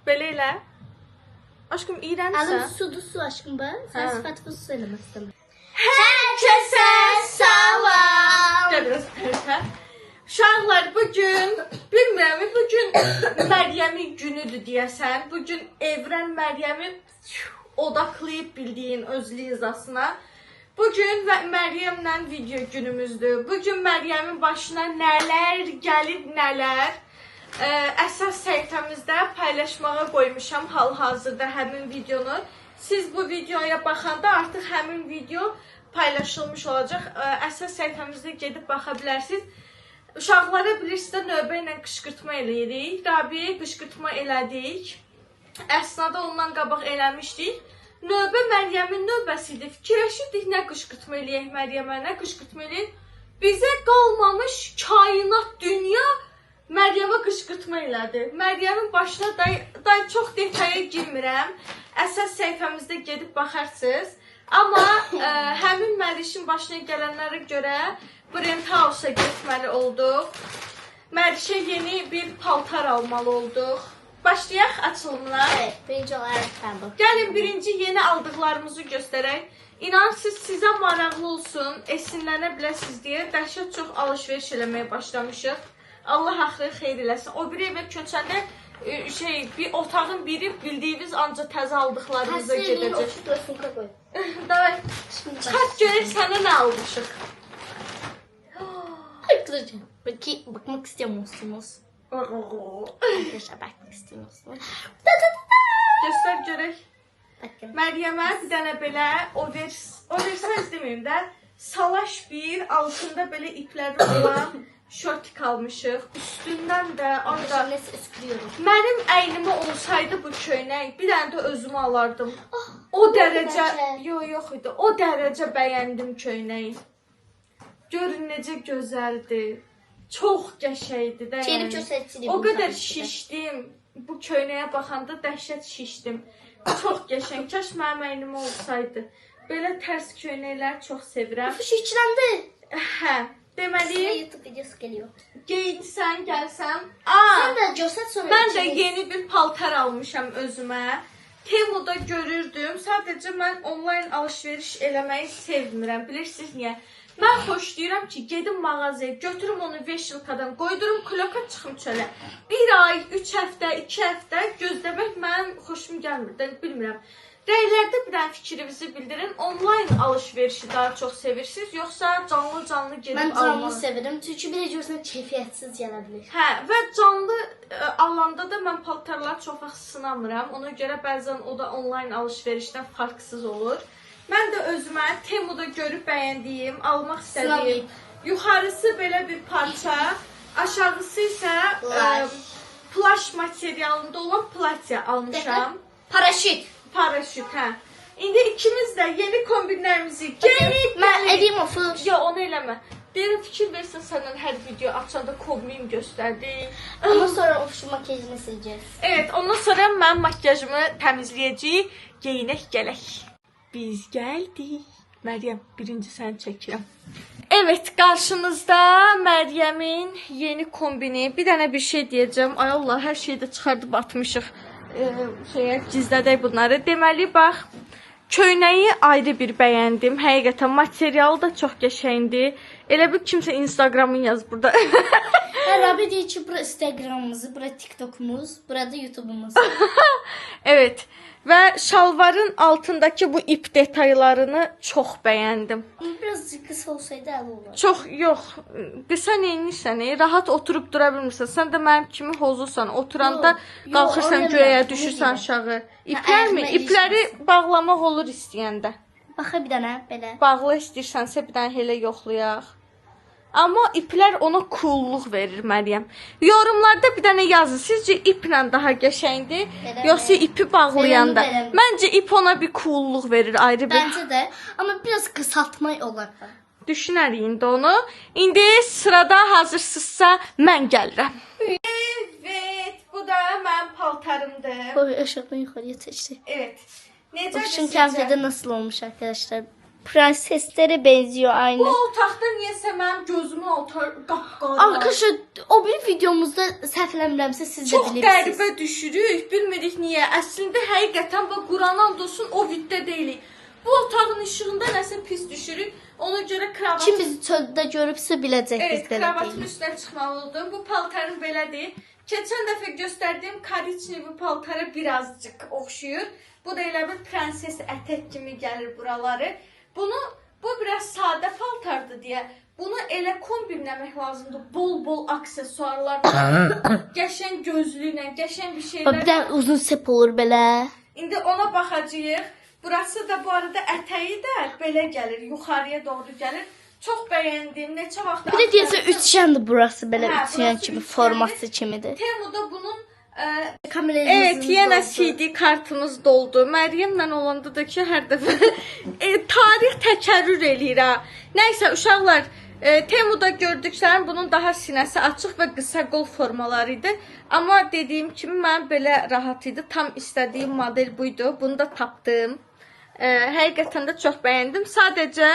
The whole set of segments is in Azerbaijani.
Belə elə. Aşkım Alım iyrənsən. sudu su aşkım be. Sen Ha. sıfatı su söylemek istemiyorum. Herkese salam. Gəl biraz tərəfə. Uşaqlar bugün bilmirəm, bugün Məryəmin günüdür deyəsən. Bugün Evrən Məryəmi odaqlayıb bildiyin öz Lizasına. Bugün və Məryəmlə video günümüzdür. Bugün Məryəmin başına nələr gəlib, nələr. Əsas səhifəmizdə paylaşmağa qoymuşam hal-hazırda həmin videonu. Siz bu videoya baxanda artıq həmin video paylaşılmış olacaq. Əsas səhifəmizdə gedib baxa bilərsiniz. Uşaqlara bilirsiniz də növbə ilə qışqırtma eləyirik. Rabiyə qışqırtma elədik. Əsnada ondan qabaq eləmişdik. Növbə Məryəmin növbəsi idi. Fikirləşirdik nə qışqırtma eləyək Məryəmə, nə qışqırtma eləyək. Bizə qalmamış kainat, dünya Məryəmə qışqırtma elədi. Məryəmin başına day çox detaya girmirəm. Əsas səhifəmizdə gedib baxarsınız. Amma həmin Mərişin başına gələnlərə görə Brent House-a getməli olduq. Mərişə yeni bir paltar almalı olduq. Başlayaq açılımına. Evet, birinci olarak ben bakıyorum. Gəlin birinci yeni aldıqlarımızı göstərək. İnanın siz sizə maraqlı olsun, esinlənə biləsiniz deyə dəhşət çox alış-veriş eləməyə başlamışıq. Allah axırı xeyir eləsin. O biri evə köçəndə bir otağın biri bildiyimiz ancaq təzə aldıqlarımıza Tersi elini gedəcək. oturtma sumka koy. Davay, Şimdi çıxart görək sənə nə almışıq. Arkadaşlar bakayım, bakmak istiyor musunuz? Arkadaşlar bakmak istiyor musunuz? Da da da da. Göstər görək. Bakın. Məryəmə bir dənə belə oversize deməyim də, salaş bir altında belə ipləri olan şortik almışıq. Üstündən də Arkadaşlar ancaq neyse üskürüyorum. mənim əynimə olsaydı bu köynək, bir dənə də özümə alardım. O yox dərəcə, bəncə. yox, yox idi. O dərəcə bəyəndim köynəyi. Görün necə gözəldir. Çox qəşəngdir də. Çeyrek yəni. göstericili O qədər şişdim. Bu köynəyə baxanda dəhşət şişdim. Çox qəşəng. Kaş mənim əynimə olsaydı. Belə tərs köynəkləri çox sevirəm. Uf şişlendi. Hə, deməli, YouTube videosu geliyor. geyinsən, gəlsən. Aa, Sen de göster sonra. mən də içeriz. yeni bir paltar almışam özümə. Temuda görürdüm. Sadəcə mən onlayn alış-veriş eləməyi sevmirəm. Bilirsiniz niyə? Mən xoşlayıram ki, gedim mağazaya, götürüm onu veşilkadan, qoydurum kloka, çıxım çölə. Bir ay, 3 həftə, 2 həftə gözləmək mənim xoşum gəlmir. də, Bilmirəm. Rəylərdə bir dənə fikrinizi bildirin. Onlayn alış-verişi daha çox sevirsiniz, yoxsa canlı-canlı gedib Ben canlı almağı? severim. Çünkü bir de görsen keyfiyetsiz gelebilir. Hə, və canlı alanda da mən paltarları çox vaxt sınamıram. Ona görə bəzən o da onlayn alış-verişdən farqsız olur. Mən də özümə Temuda görüb bəyəndiyim, almaq istədiyim, Sınamayıb. yuxarısı belə bir parça, aşağısı isə Plaş. plaş materialında olan platiya almışam. Paraşüt. Paraşüt, hə. İndi ikimiz də yeni kombinlərimizi geyinib Ben gəlirik. edeyim ofu. Yo, onu eləmə. Deyirəm fikir versən səndən hər video açanda kombin göstərdi. Ama sonra of şu makyajını sileceğiz. Evet, ondan sonra mən makyajımı təmizləyəcəyik, geyinək gələk. Biz gəldik. Məryəm, birinci səni çəkirəm. Evet, qarşınızda Məryəmin yeni kombini. Bir dənə bir şey deyəcəm. Ay Allah, hər şeyi də çıxardıb atmışıq. Şeyə gizlədək bunları. Deməli, bax, köynəyi ayrı bir bəyəndim. Həqiqətən materialı da çox qəşəngdir. Elə bil kimsə Instagramını yaz burada. Ha, Rabi diyor ki bura Instagram'ımızı, bura TikTok'umuz, burada YouTube'umuz. Evet. Və şalvarın altındakı bu ip detaylarını çox bəyəndim. Ama biraz kısa olsaydı el olur. Çox yox, qısa neynirsən, rahat oturub dura bilmirsən. Sən də mənim kimi hozusan. Oturanda Yox, yox, qalxırsan onu göyə, demirəm, düşürsən onu aşağı. İplərmi? ayağıma İpləri ilişməsin. bağlamaq olur istəyəndə. Baxa bir dənə belə. Bağla istəyirsənsə bir dənə elə yoxlayaq. Amma iplər ona coolluq verir Məryəm. Yorumlarda bir dənə yazın. Sizcə iplə daha qəşəngdir, Belə yoxsa mi? ipi bağlayanda? Belə mi, belə mi? Məncə ip ona bir coolluq verir, ayrı bir. Bence de ama biraz kısaltma olar da. Düşünərik indi onu. İndi sırada hazırsızsa mən gəlirəm. Evet, bu da mənim paltarımdır. Oy aşağıdan yukarıya seçti. Evet. Necədir Ofişin sizcə? kıyafeti nasıl olmuş arkadaşlar? Prenseslere benziyor aynı. Bu otaqda niyəsə mənim gözümün altı qapqara. Arkadaşlar o bir videomuzda səhv eləmirəmsə siz də Çox bilirsiniz. qəribə düşürük, bilmirik niyə. Əslində həqiqətən bax Qurana and olsun o viddə deyilik. Bu otağın işığında nəsə pis düşürük. Ona görə kravat Kim bizi çöldə görübsə biləcək Evet, biz belə kravatın deyilik. üstünə çıxmalı oldum. Bu paltarım belədir. Keçən dəfə göstərdiyim korичневый paltara birazcık oxşuyur. Bu da elə bir prenses ətək kimi gəlir buraları. Bunu bu biraz sadə paltardır deyə bunu elə kombinləmək lazımdır. Bol-bol aksesuarlarla, qəşəng gözlüklə, qəşəng bir Bax, şeylər. bir də uzun sep olur belə. İndi ona baxacağıq. Burası da bu arada ətəyi də belə gəlir, yuxarıya doğru gəlir. Çox bəyəndim. Neçə vaxt Bir də deyəsən üçgəndir burası belə Hə, üçgən burası kimi üçgəndir. forması kimidir. Temuda bunun Kameramız evet, yenə CD kartımız doldu. Məryəmlə olanda da ki, hər dəfə tarix təkərrür eləyir ha. Nəysə uşaqlar, Temuda gördüklərim bunun daha sinəsi açıq və qısa qol formaları idi. Amma dediyim kimi mən belə rahat idi. Tam istədiyim model buydu. Bunu da tapdım. Həqiqətən də çox bəyəndim. Sadəcə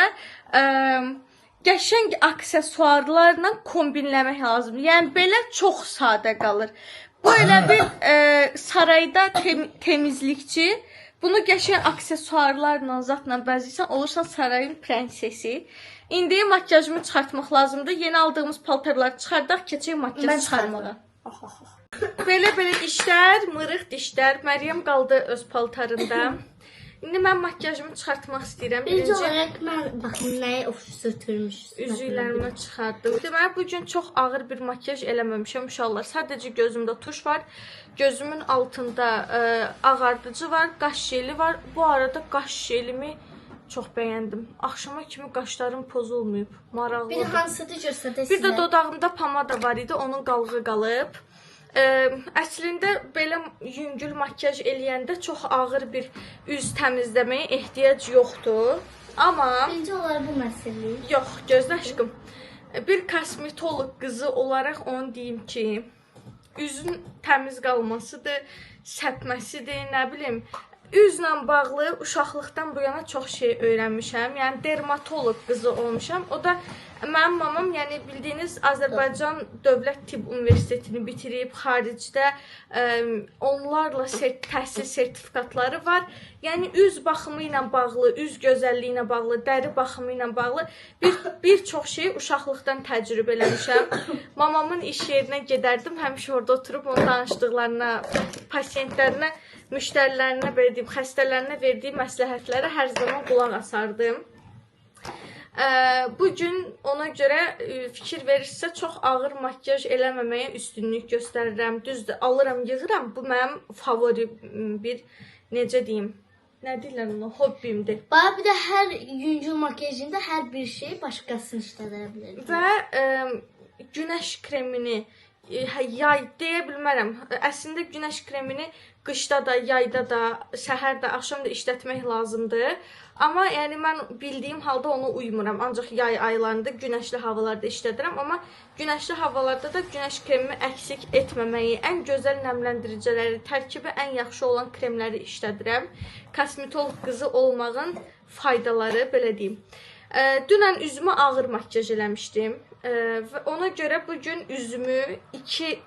qəşəng aksesuarlarla kombinləmək lazımdır. Yəni belə çox sadə qalır. Bu elə bir sarayda temizlikçi. Bunu qəşəng aksesuarlarla, zatla bəzəyirsən, olursan sarayın prensesi. İndi makiyajımı çıxartmaq lazımdır. Yeni aldığımız paltarları çıxardaq, keçək makiyaj Mən çıxarmağa. Belə-belə dişlər, mırıq dişlər. Məryəm qaldı öz paltarında. İndi mən makiyajımı çıxartmaq istəyirəm. Birinci olaraq mən baxın nəyə oxşu sürtürmüş. Üzüklərimi çıxartdım. Deməli bu gün çox ağır bir makiyaj eləməmişəm uşaqlar. Sadəcə gözümdə tuş var. Gözümün altında ağardıcı var, qaş jeli var. Bu arada qaş jelimi çox bəyəndim. Axşama kimi qaşlarım pozulmayıb. Bir Maraqlıdır. hansıdır göstərdə Bir də dodağımda pomada var idi, onun qalğı qalıb. Əslində belə yüngül makiyaj eləyəndə çox ağır bir üz təmizləməyə ehtiyac yoxdur. Amma Birinci olaraq bu məsələ. yox, gözlə aşkım. Bir kosmetoloq qızı olaraq onu deyim ki, üzün təmiz qalmasıdır, səpməsidir, nə bilim, üzlə bağlı uşaqlıqdan bu yana çox şey öyrənmişəm. Yəni dermatoloq qızı olmuşam. O da mənim mamam, yəni bildiyiniz Azərbaycan Dövlət Tibb Universitetini bitirib, xaricdə onlarla təhsil sertifikatları var. Yəni üz baxımı ilə bağlı, üz gözəlliyi ilə bağlı, dəri baxımı ilə bağlı bir çox şeyi uşaqlıqdan təcrübə eləmişəm. Mamamın iş yerinə gedərdim, həmişə orada oturub onun danışdıqlarına, pasiyentlərinə, müştərilərinə belə deyim, xəstələrinə verdiyi məsləhətlərə hər zaman qulaq asardım. Bu gün ona görə fikir verirsə çox ağır makiyaj eləməməyə üstünlük göstərirəm. Düzdür, alıram, yığıram. Bu mənim favori bir necə deyim, nə deyirlər ona, hobbimdir. Bax bir də hər yüngül makiyajında hər bir şey başqasını işlədə bilər. Və günəş kremini yay deyə bilmərəm. Əslində günəş kremini qışda da, yayda da, səhər də, axşam da işlətmək lazımdır. Amma yəni mən bildiyim halda onu uymuram. Ancaq yay aylarında günəşli havalarda işlədirəm, amma günəşli havalarda da günəş kremimi əksik etməməyi, ən gözəl nəmləndiriciləri, tərkibi ən yaxşı olan kremləri işlədirəm. Kosmetoloq qızı olmağın faydaları belə deyim. Dünən üzümə ağır makiyaj eləmişdim. Və ona görə bu gün üzümü iki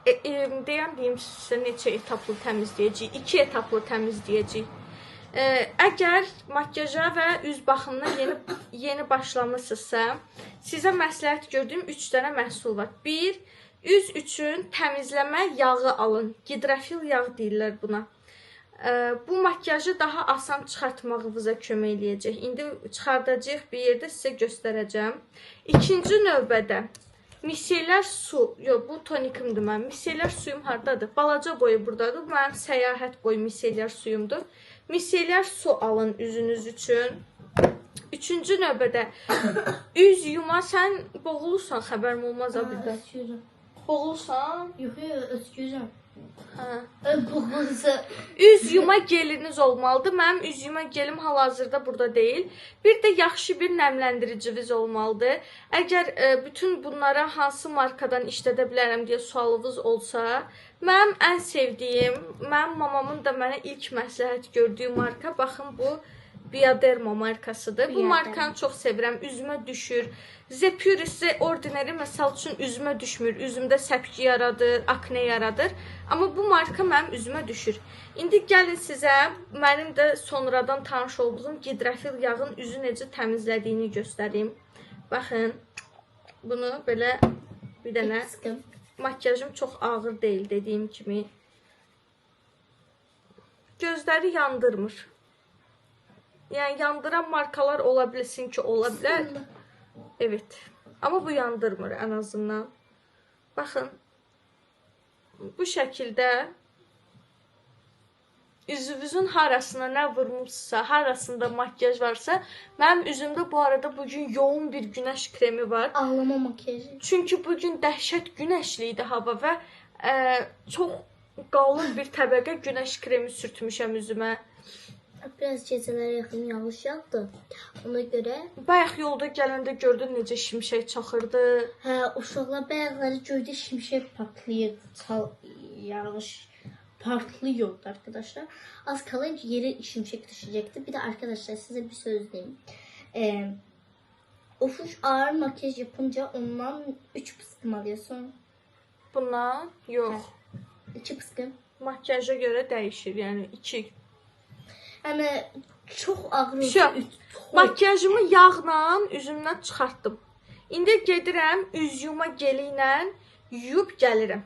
deyim sizə neçə etaplı təmizləyəcəyik. 2 etaplı təmizləyəcəyik. Əgər makiyaja və üz baxımına yeni başlamısınızsa, sizə məsləhət gördüyüm 3 dənə məhsul var. 1. Üz üçün təmizləmə yağı alın. Gidrofil yağ deyirlər buna. Bu makiyajı daha asan çıxartmağınıza kömək eləyəcək. İndi çıxardacağıq bir yerdə sizə göstərəcəm. İkinci növbədə misellər su, yox bu tonikimdir mənim. Misellər suyum hardadır? Balaca boyu buradadır. Bu mənim səyahət boyu misellər suyumdur. Misellər su alın üzünüz üçün. Üçüncü növbədə üz yuma, sən boğulursan, xəbərim olmaz ha bir də. Öskürürəm. Boğulursan? Yox, yox, öskürürəm. Hə. Boğulsa. Üz yuma geliniz olmalıdır. Mənim üz yuma gelim hal-hazırda burada deyil. Bir də yaxşı bir nəmləndiriciniz olmalıdır. Əgər bütün bunlara hansı markadan işlədə bilərəm deyə sualınız olsa, mənim ən sevdiyim, mənim mamamın da mənə ilk məsləhət gördüyü marka, baxın bu Bioderma markasıdır. Bu Bioderma. markanı çox sevirəm. Üzümə düşür. The Purist Ordinary məsəl üçün üzümə düşmür. Üzümdə səpki yaradır, akne yaradır. Amma bu marka mənim üzümə düşür. İndi gəlin sizə mənim də sonradan tanış olduğum gidrofil yağın üzü necə təmizlədiyini göstərim. Baxın, bunu belə bir dənə. Sıkın. Makyajım çox ağır deyil dediyim kimi. Gözləri yandırmır. Yəni yandıran markalar ola bilsin ki, ola bilər. Evet. Amma bu yandırmır ən azından. Baxın. Bu şəkildə üzünüzün harasına nə vurmuşsa, harasında makyaj varsa, mənim üzümdə bu arada bugün yoğun bir günəş kremi var. Ağlama makyajı. Çünki bugün dəhşət günəşli idi hava və çox qalın bir təbəqə günəş kremi sürtmüşəm üzümə. Biraz geceler yaxın yağış yağdı. Ona göre Bayaq yolda gələndə gördün necə şimşək çaxırdı. hə, uşaqlar bayaqları göydə şimşək partlayır, yağış partlıyordu arkadaşlar. Az kala yere şimşek düşecekti. Bir de arkadaşlar size bir söz diyeyim. Ofuş ağır makyaj yapınca ondan 3 pıskım alıyorsun. Bundan yox. 2 pıskım. Makyaja görə dəyişir, yəni 2. Yani çok ağır olsa Şu, 3. Makyajımı yağla üzümdən çıxartdım. İndi gedirəm üz yuma geli ilə yuyub gəlirəm.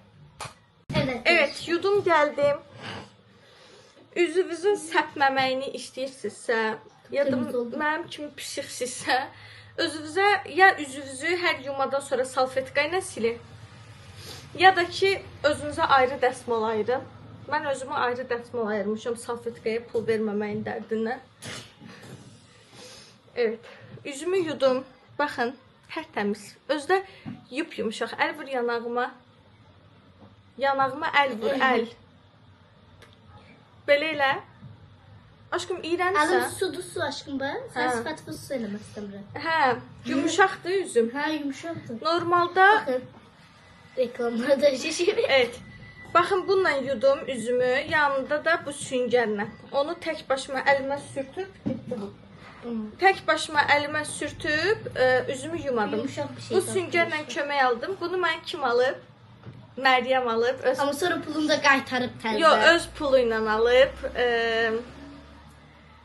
Evet. Evet, yudum gəldim. Üzünüzün səpməməyini istəyirsinizsə, ya da Kırmızı oldu. mənim kimi pişiksinizsə, özünüzə ya üzünüzü hər yumadan sonra salfetka ilə silin, ya da ki özünüzə ayrı dəsmal ayırın. Mən özümə ayrı dəsmal ayırmışam salfetkaya pul verməməyin dərdindən. Evet, üzümü yudum. Baxın, tərtəmiz. Özü də yup-yumuşaq. Əl vur yanağıma. Yanağıma əl vur, əl. Belə elə. Aşkım, iyrənsən. Alım sudu su aşkım ben. Sen Hə. sıfatı su söylemek istemiyorum. Hə, yumuşaqdır üzüm. Ha yumuşaktı. Normalda, Bakın. Reklamlarda şişiyor. evet. Baxın, bununla yudum üzümü, yanında da bu süngərlə. Onu tək başıma əlimə sürtüb, bitti bu. Tək başıma əlimə sürtüb, üzümü yumadım. Yumuşak bir şey. Bu süngərlə kömək aldım. Bunu mən kim alıb? Məryəm alıb. Öz, Ama sonra pulunu da qaytarıb təzə. yo, öz pulu ilə alıb.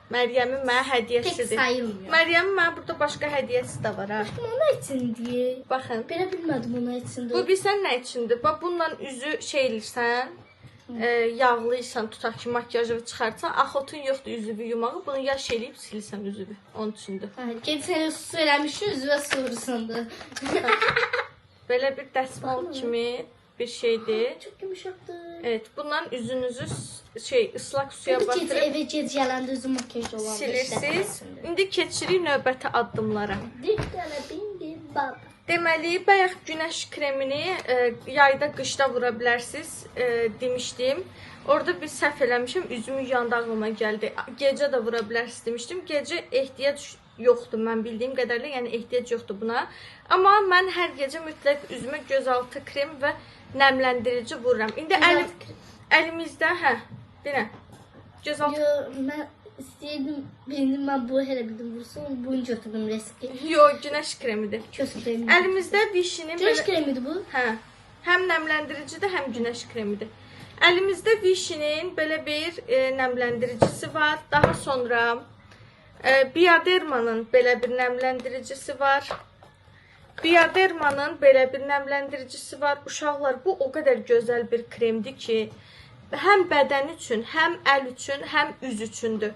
Məryəmin mənə Pek hədiyyəsidir. sayılmıyor. Məryəmin mənə burada başqa hədiyyəsi də var ha. Aşkım ona için diye. Baxın. Belə bilmədim ona içindi. Bu bilsən nə üçündür? Bax bununla üzü şey elirsən, yağlıysan, tutaq ki, makyajı çıxartsan, axotun yoxdur üzüvü yumağı, bunu yaş eləyib silirsən üzüvü. Onun üçündür. Ha, Geçen su söylemişsin üzüme sorusundu. Belə bir dəsmal kimi bir şeydir. Çok yumuşaktı. Evet, bundan üzünüzü ıslak suya Bu gece batırıb eve gec gələndə üzüm makyaj olan silirsiniz. İndi keçirik növbəti addımlara. Bir tane bindi bab. Deməli, bayaq günəş kremini yayda, qışda vura bilərsiniz demişdim. Orada bir səhv eləmişim, üzümü yuyanda ağlıma gəldi. Gecə də vura bilərsiniz demişdim. Gecə ehtiyac yoxdur mən bildiyim qədərlə, yəni ehtiyac yoxdur buna. Amma mən hər gecə mütləq üzümə gözaltı krem və nəmləndirici vururam. İndi əlimizdə, hə, dinə. Gözaltı. Yo, mən istəyirdim, birinci mən bu hələ bildim vursun, bunu götürdüm riski. Yo, günəş kremidir. Göz kremi. Əlimizdə Vichy'nin Güneş belə kremidir bu. Hə, həm nəmləndiricidir, həm günəş kremidir. Əlimizdə Vichy'nin belə bir nəmləndiricisi var. Daha sonra Bioderma'nın belə bir nəmləndiricisi var. Bioderma'nın belə bir nəmləndiricisi var. Uşaqlar, bu o qədər gözəl bir kremdir ki, həm bədən üçün, həm əl üçün, həm üz üçündür.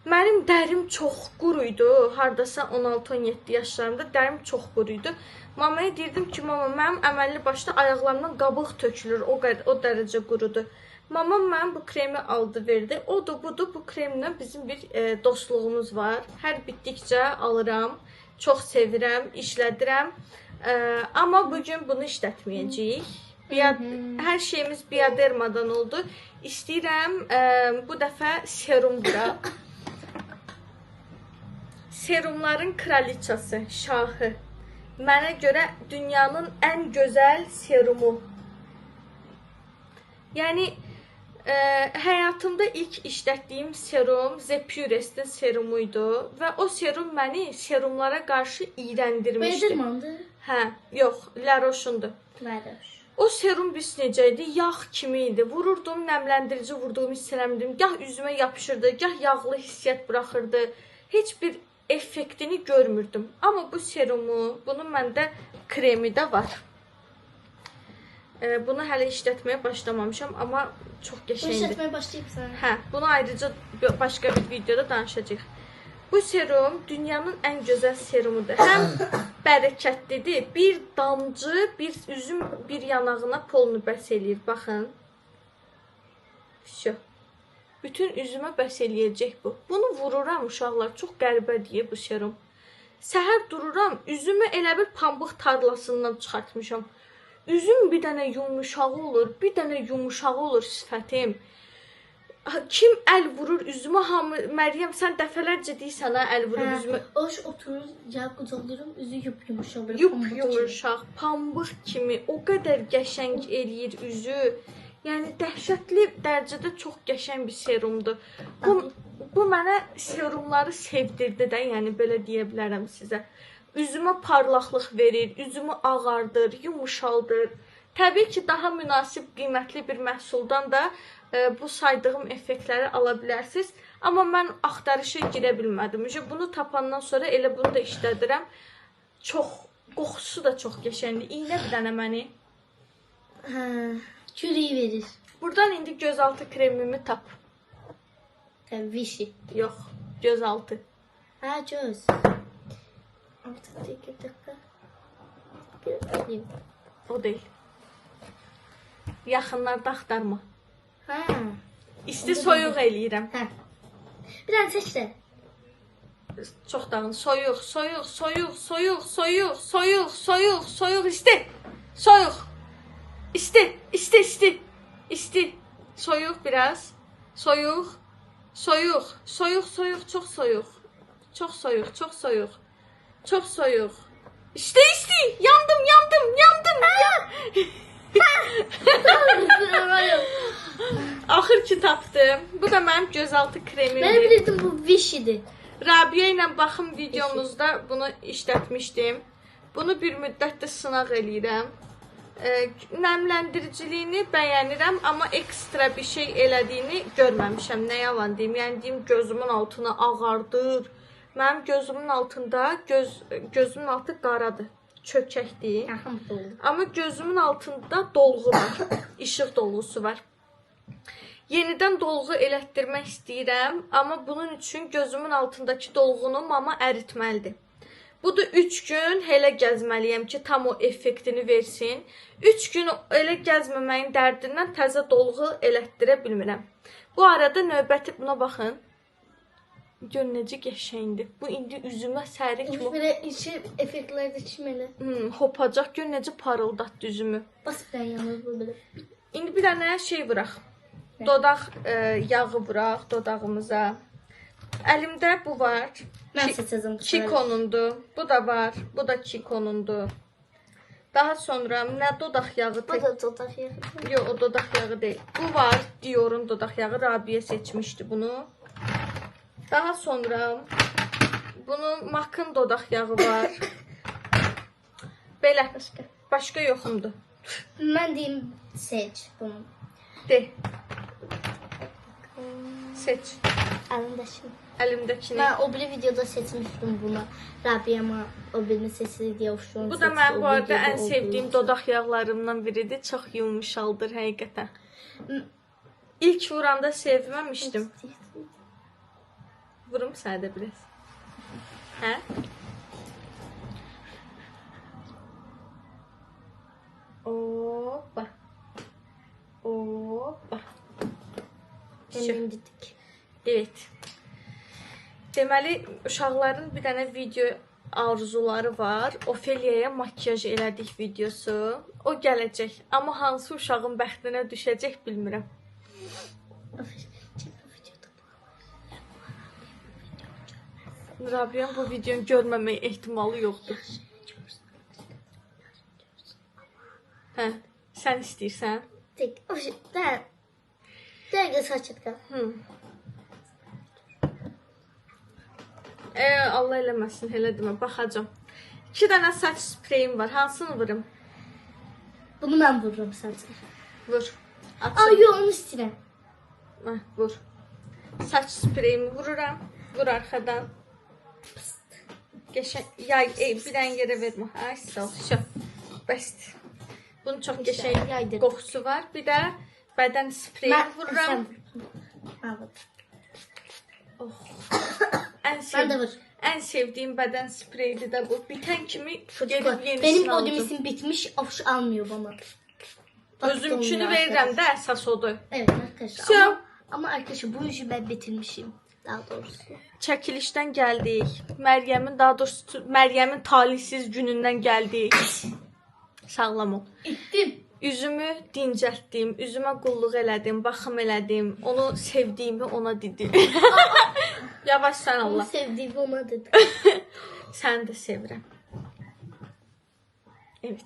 Mənim dərim çox quru idi. Hardasa 16-17 yaşlarımda dərim çox quru idi. Mamaya deyirdim ki, mama, mənim əməlli başlı ayaqlarımdan qabıq tökülür, o qədər, o dərəcə qurudur. Mamam mənim bu kremi aldı, verdi. Odur, budur, bu kremlə bizim bir dostluğumuz var. Hər bitdikcə alıram, çox sevirəm, işlədirəm. Amma bugün bunu işlətməyəcəyik. Hər şeyimiz Biodermadan oldu. İstəyirəm bu dəfə serum vuraq. Serumların kraliçası, şahı. Mənə görə dünyanın ən gözəl serumu. Yəni Həyatımda ilk işlətdiyim serum The Purest-in serumu idi və o serum məni serumlara qarşı iyrəndirmişdi. Beydirmandı. Hə, yox, La Roche-undur. La Roche. O serum biz necə idi? Yağ kimi idi. Vururdum, nəmləndirici vurduğumu hiss eləmirdim. Gah üzümə yapışırdı, gah yağlı hissiyyat buraxırdı. Heç bir effektini görmürdüm. Amma bu serumu, bunun məndə kremi də var. Bunu hələ işlətməyə başlamamışam, amma çox Bunu qəşəngdir. işlətməyə başlayıbsan. Hə, bunu ayrıca başqa bir videoda danışacağıq. Bu serum dünyanın ən gözəl serumudur. Həm bərəkətlidir. Bir damcı, bir üzüm bir yanağına polnu bəs eləyir. Baxın. Vəsə. Bütün üzümə bəs eləyəcək bu. Bunu vururam uşaqlar. Çox qəribədir bu serum. Səhər dururam, üzümü elə bir pambıq tarlasından çıxartmışam. Üzüm bir dənə yumuşağı olur, bir dənə yumuşağı olur sifətim. Kim əl vurur üzümə, hamı Məryəm sən dəfələrcə deyirsən ha, əl vurur üzümə. O oturur, gəlib qucaqlayıram, üzü yup-yumuşaq, belə Yup pambıq kimi. yumuşaq, pambıq kimi o qədər qəşəng eləyir üzü. Yəni dəhşətli dərəcədə çox qəşəng bir serumdur. Bu mənə serumları sevdirdi də, yəni belə deyə bilərəm sizə. Üzümə parlaqlıq verir, üzümü ağardır, yumuşaldır. Təbii ki, daha münasib qiymətli bir məhsuldan da bu saydığım effektləri ala bilərsiniz. Amma mən axtarışa girə bilmədim. Bunu tapandan sonra elə bunu da işlədirəm. Çox, qoxusu da çox qəşəngdir. İynə bir dənə məni. Hə, kürəyi verir. Buradan indi gözaltı kremimi tap. Hə, Vichy. Yox, gözaltı. Hə, göz. Artıq bir dakika. Bir alayım. O deyil. Yaxınlarda axtarma. Hə. İsti soyuq eləyirəm. Hə. Bir dənə seç də. Çox dağın. Soyuq, soyuq, soyuq, soyuq, soyuq, soyuq, soyuq, soyuq, isti. Soyuq. İsti, isti, isti. İsti. Soyuq biraz. Soyuq. Soyuq, soyuq, soyuq, çox soyuq. Çox soyuq, çox soyuq. Çox soyuq. İsti, isti. Yandım, yandım, yandım. Axır ki tapdım. Bu da mənim gözaltı kremimdir. Mən bilirdim bu Vichy'dir. Rabia ilə baxım videomuzda bunu işlətmişdim. Bunu bir müddət də sınaq eləyirəm. Nəmləndiriciliyini bəyənirəm, amma ekstra bir şey elədiyini görməmişəm. Nə yalan deyim? Yəni deyim gözümün altını ağardır. Mənim gözümün altında gözümün altı qaradır, çökəkdir. Amma gözümün altında dolğu var. İşıq dolğusu var. Yenidən dolğu elətdirmək istəyirəm, amma bunun üçün gözümün altındakı dolğunu mama əritməlidir. Bu da 3 gün elə gəzməliyəm ki, tam o effektini versin. 3 gün elə gəzməməyin dərdindən təzə dolğu elətdirə bilmirəm. Bu arada növbəti buna baxın. Gör necə qəşəngdir. Bu indi üzümə səri kimi Belə içi effektlər də kimi elə. Hopacaq. Gör necə parıldatdı üzümü. Bas bir dənə yanır bu belə. İndi bir dənə şey vuraq. Dodaq yağı vuraq dodağımıza. Əlimdə bu var. Mən seçəcəm bu səfər. Kikonundur. Bu da var. Bu da Kikonundur. Daha sonra nə dodaq yağı? Bu da dodaq yağı. Yox, o dodaq yağı deyil. Bu var. Dior'un dodaq yağı. Rabia seçmişdi bunu. Daha sonra bunun MAC-ın dodaq yağı var. Belə. Başqa yoxumdur. Mən deyim seç bunu. De. Seç. Əlimdəkini. Əlimdəkini. Mən o biri videoda seçmişdim bunu. Rabiyama o birini seçdi deyə oxşuyorum. Bu da mənim bu arada ən sevdiyim dodaq yağlarımdan biridir. Çox yumuşaldır həqiqətən. İlk vuranda sevməmişdim. Vurum sənə də biraz. Hə? Hoppa. Hoppa. Dedik. Evet. Deməli, uşaqların bir dənə video arzuları var. Ofeliyaya makyaj elədik videosu. O gələcək. Amma hansı uşağın bəxtinə düşəcək bilmirəm. Rabiyanın bu videonu görməmək ehtimalı yoxdur. Hə, sən istəyirsən? Tek. O şey, ben. Bir dakika saç çatka. Hı. Allah eləməsin, elə demə, baxacam. 2 dənə saç spreyim var. Hansını vurum? Bunu ben vururum sadece. Vur. Ay yok onu istedim. Hə, vur. Saç spreyimi vururam. Vur arxadan. Qəşəng yay, bir dənə yerə vermə. Ay, sağ ol. Şö. Bəsdir. Bunun çox qəşəng Yaydırdım. qoxusu var. Bir də bədən spreyi vururam. Sen vur. Ben vur. Ən Ben de vur. Ən sevdiyim bədən spreyidir də bu. Bitən kimi Çocuklar, gedib yenisini benim alacağım. bodimisim bitmiş. Avuç almıyor bana. Bak, Özümkünü donuyor verirəm arkadaşlar. də əsas odur. Evet arkadaşlar. So- Ama arkadaşlar bu işi ben bitirmişim. Daha doğrusu. Çəkilişdən gəldik. Məryəmin, daha doğrusu Məryəmin talihsiz günündən gəldik. Sağlam ol. İttim. Üzümü dincəltdim, üzümə qulluq elədim, baxım elədim, onu sevdiyimi ona dedim. Yavaş sən Onu Allah. sevdiğimi ona dedim. Səni də sevirəm. Evet.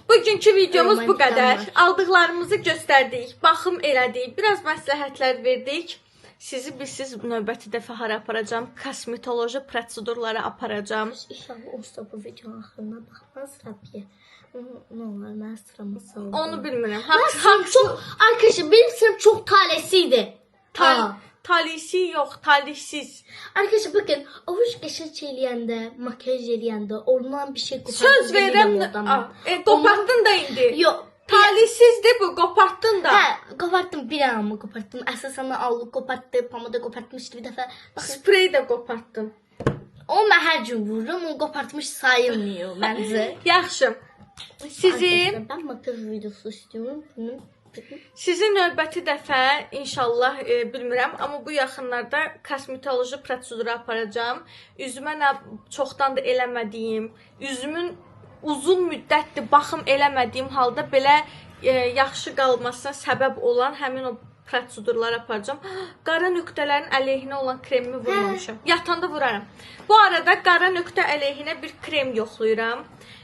Bugünkü videomuz bu Romantik qədər. anlar. Aldıqlarımızı göstərdik, baxım elədik, biraz məsləhətlər verdik. Sizi bilsiz növbəti dəfə hara aparacam? Kosmetoloji prosedurlara aparacam. İnşallah olsa bu videonun axırına baxmaz Rabbiye. Ne olur ben sıramı saldım. Onu bilmirəm. Ben sıram çok arkadaşlar benim sıram çok talihsizdi. Tal talihsi yox, talihsiz. Arkadaşlar bakın avuç qəşəng eləyəndə, makyaj eləyəndə ondan bir şey qopardım. Söz verirəm. Oradan. Qopartdın da indi. Yox. Talihsizdir bu, qopartdın da. Hə, qopartdım bir anımı qopartdım. Əsasən allı qopartdı, pamuda qopartmışdı bir dəfə. Baxın, Sprey də qopartdın. o mən hər gün vururum, o qopartmış sayılmıyor məncə. Yaxşı. Sizi Arkadaşlar, ben makyaj videosu istiyorum. Bunu Sizi növbəti dəfə inşallah bilmirəm, amma bu yaxınlarda kosmetoloji proseduru aparacağam. Üzümə nə çoxdan da eləmədiyim, üzümün uzun müddətdir baxım eləmədiyim halda belə yaxşı qalmasına səbəb olan həmin o prosedurları aparacağam. Qara nöqtələrin əleyhinə olan kremimi vurmamışam. Yatanda vuraram. Bu arada qara nöqtə əleyhinə bir krem yoxlayıram.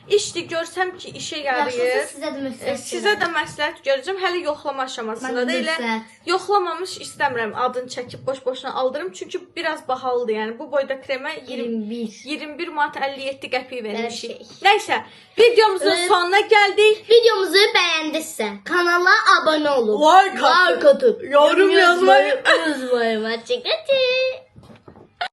İşdi görsəm ki, işə yarayır. Yaxşısı sizə də məsləhət. Sizə də məsləhət görəcəm. Hələ yoxlama aşamasında da Mən də elə məsləhət. yoxlamamış istəmirəm. Adını çəkib boş-boşuna aldırım. Çünki biraz bahalıdır. Yəni bu boyda kremə 20 21. 21 manat 57 qəpik vermişik. şey. Nəysə, videomuzun sonuna gəldik. Videomuzu beğendiyse kanala abone olup Like atıp, like atıp yorum yazmayı unutmayın. Hoşçakalın.